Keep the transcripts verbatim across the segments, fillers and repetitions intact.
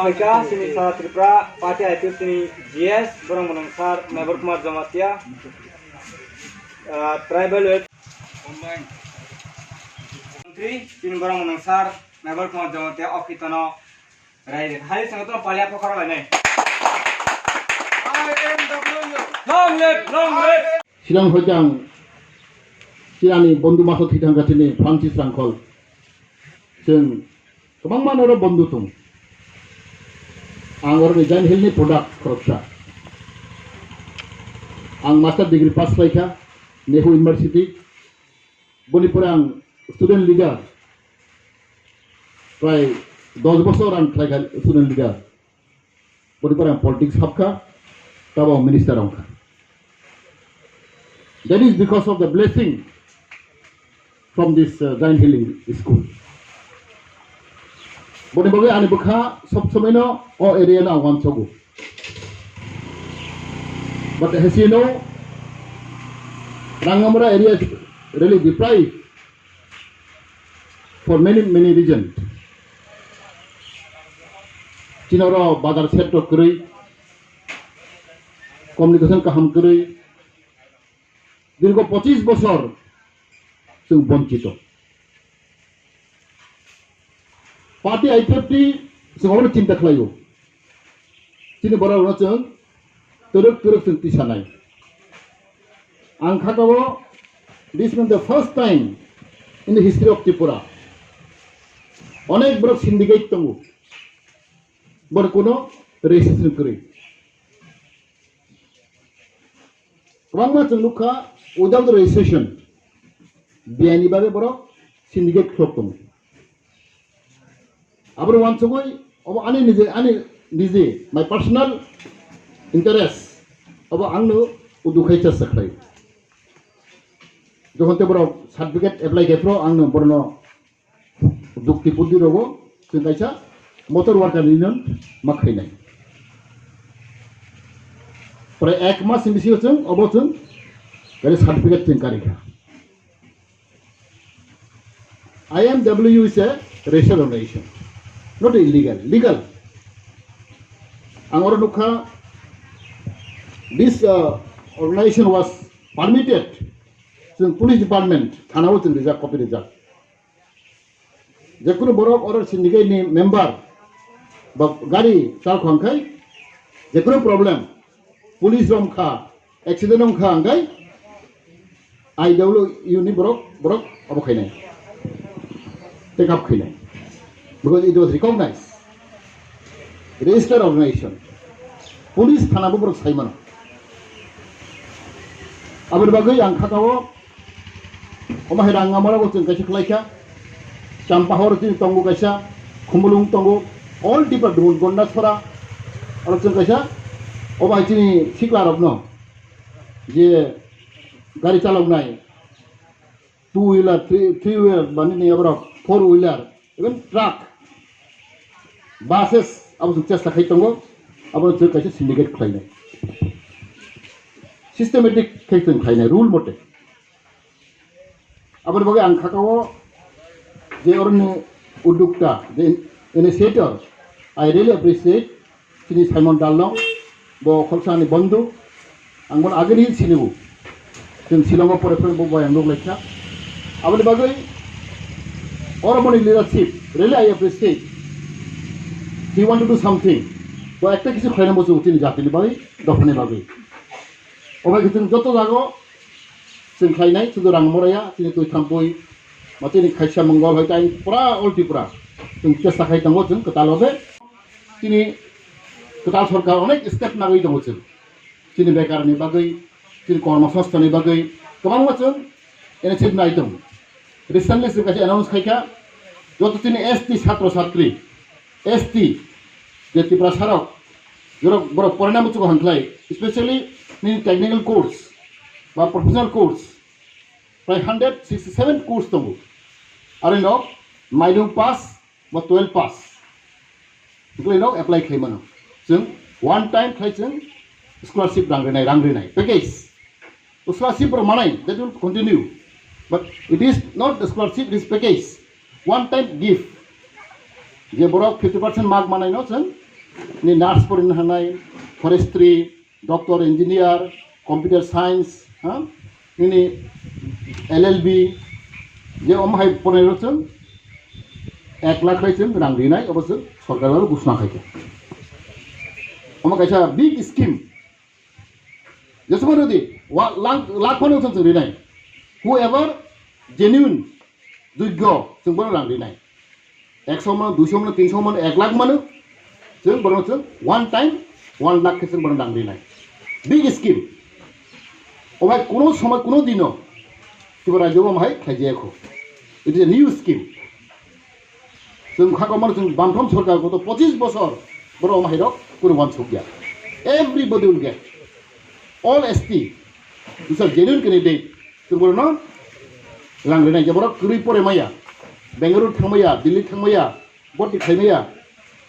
Hoika, chini Sara Tripura Party I P F T ni G S, borok mwnang sir Mebar Kumar Jamatia, ah, Tribal Welfare Mantri, chini borok mwnang sir Mebar Kumar Jamatia, o khitono rai rai. Hai sanga to palia phokoro lainai. Long live, long live. Silang hoitang, chirani bondhu maso thithang kachini Francis Rangkhol. Chwng kwbangma noro bondhu tong. Ang oroni Jain Hill ni product khoroksa. Ang master degree pass khlaikha Nehu University. Boni pore ang student leader, prai dos bosor ang khlaikha student leader. Boni pore ang politics habkha, tabo ang minister wngkha. That is because of the blessing from this, uh, Jain Hill School. Boni bagwi ani bwkha sob somoino o area no ang uansogo. But as you know, Rangamura area is really deprived for many, many reasons. Chini oro bazar sector kwrwi, communication kaham kwrwi, dirgo pochis bosor chwng bonchito. Party I P F T chwng obono chinta khlaio. Chini borok rokno chwng twrwk twrwk chwng tisanai. Ang kha kabo, this is the first time in the history of Tripura. Onek borok syndicate tongo. Borok kuno registration kwrwi. Kwbangma chwng nukha without registration. Biyani bagwi borok syndicate khlok tongo. Aboni uansugwi obo ani nije, ani nije, my personal interest, obo angno udu khai chesta khlai. Jokhon te borok certificate apply khai phro, angno borno dukti buddi rogo chwng kaisa motor worker union ma khainai. Pore ek mas ni bisingo chwng obo chwng gari certificate chwng karikha. I M W is a racial organization, not illegal, legal. Ang oro nukha, this, uh, organization was permitted, chwng police department, thana o chwng rijak, copy rijak. Jekunu borok oro syndicate ni member ba gari chal khwang khai, jekunu problem, police rom kha, accident wng kha hwnkhe I W U ni borok, borok abo khainai. Take up khainai. Because it was recognized. Registered organization. Police thana bo borok sai mano. Aboni bagwi ang kha kao, omo hai Rangamura bo chwng kaisa khlai kha. Champahor chini tongo kaisa, Khumulwng tongo, all department, Gondasora, aro chwng kaisa, obo hai chini sikla rokno je gari chaloknai, two wheeler, three, three wheeler, mani ni aborok four wheeler, even truck, buses, abo chwng chesta khai tongo, abo chwng kaisa syndicate khlainai. Systematic khai chwng khlainai, rule mote. Aboni bagwi ang kha kao je oroni udukta, je initiator, I really appreciate chini Simon Darlong, bo khoroksa ani bondhu, ang bono ageni sinibo. Chwng Shillongo pore pore bo bai ang nuk laikha. Aboni bagwi oro boni leadership, really I appreciate. He want to do something. Bo ekta kisu khlaina muchungo chini jatini bagwi, dophani bagwi. Obai khe chwng joto jago chwng khlainai, sudu Rangamura ya, chini twi thampui, ma chini khaisa Mongol, hoite ang pura all Tripura. Chwng chesta khai tongo chwng kwtal obe. Chini kwtal sorkar onek step nagwi tongo chwng. Chini bekarni bagwi, chini kormosongsthanni bagwi kwbangma chwng initiative nai tongo. Recently chwng kaisa announce khaikha, joto chini S T chhatro chhatri, S T je Tiprasarok, jorok borok poraina muchungo hwn khlai, especially nini technical course ba professional course, prai hundred sixty seven course tongo. Aroni rok maidung pass ba twelve pass. Wngkhlai no apply khlai mano. Chwng one time khlai chwng scholarship rang rinai, rang rinai. Package. Scholarship rok manai, that will continue. But it is not the scholarship, it is package. One time gift. Je borok fifty percent mark manai no chwng ni nurse porina hangnai, forestry, doctor, engineer, computer science, ha? Nini L L B, je om hai pornai rok chwng ek lakh lai chwng rang rinai, obo chwng sorkar aro ghosna khai kha. Omo kaisa big scheme. Jesuma rodi, wa-, lakh, lakh phano chwng rinai. Whoever genuine, jogyo, chwng bono rang rinai. Ekso mano, duiso mano, tinso mano, ek lakh mano, chwng bono chwng one time one lakh khe chwng bono rang rinai. Big scheme. Obai kuno somoy, kuno dino Tripura rajyo bo mahai khlaijaya kho. It is a new scheme. Chwng kha komor chwng bamthom sorkar goto pochis bosor borok omo hairok kunu wansukya. Everybody will get. All S T, who are genuine candidate, chwng borokno rang rinai je borok kwrwi pore maya, Bengaluru thangmaya, Delhi thangmaya, boti khaimaya,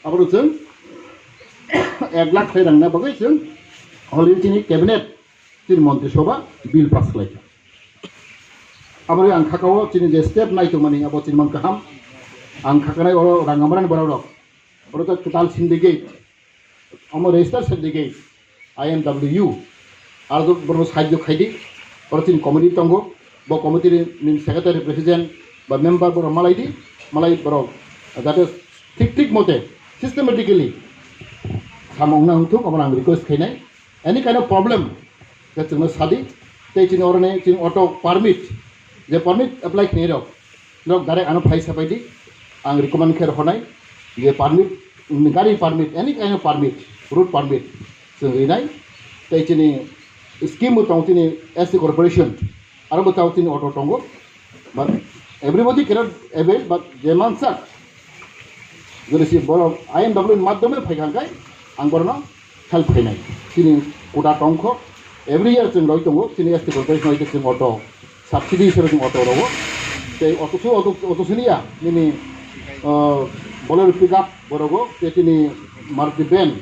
aboro chwng ek lakh khlai rangna bagwi chwng already chini cabinet, chini montri sobha bill pass khlaikha. Aboni ang khakao chini je step naitongmani abo chini man kaham. Ang khakanai oro Rangamrani borok rok, oro to total syndicate, omo register syndicate, I M W, aro borok sahajyo khaidi, oro chini committee tongo, bo committee ni secretary, president ba member borok malaidi, malai borok jate thik thik mote systematically samung na hwnthuk, omo ang request khainai. Any kind of problem, je chwngno sadi, tei chini oroni chini auto permit, je permit apply khainai rok, norok direct ano phai sapai di, ang recommend khe rw hwnai, je permit, gari permit, any kind of permit, road permit, chwng rinai, tei chini scheme bo tongo chini S C corporation, aro bo tongo chini auto tongo, but everybody cannot avail, but je mansak, jodi si borok I M W ni madhyome phai kha khe, ang borokno help khainai. Chini quota tongkho, every year chwng roi tongo, chini S T corporation hoite chwng auto, subsidy hisabe chwng auto rogo. Tei auto su, auto, auto sini ya, nini, uh, Bolero pickup bo rogo, tei chini Maruti van,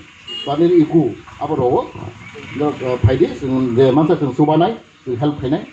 ba nini Eeco abo rogo. Lo, uh, phaidi, chwng je mansa chwng subanai, chwng help khainai.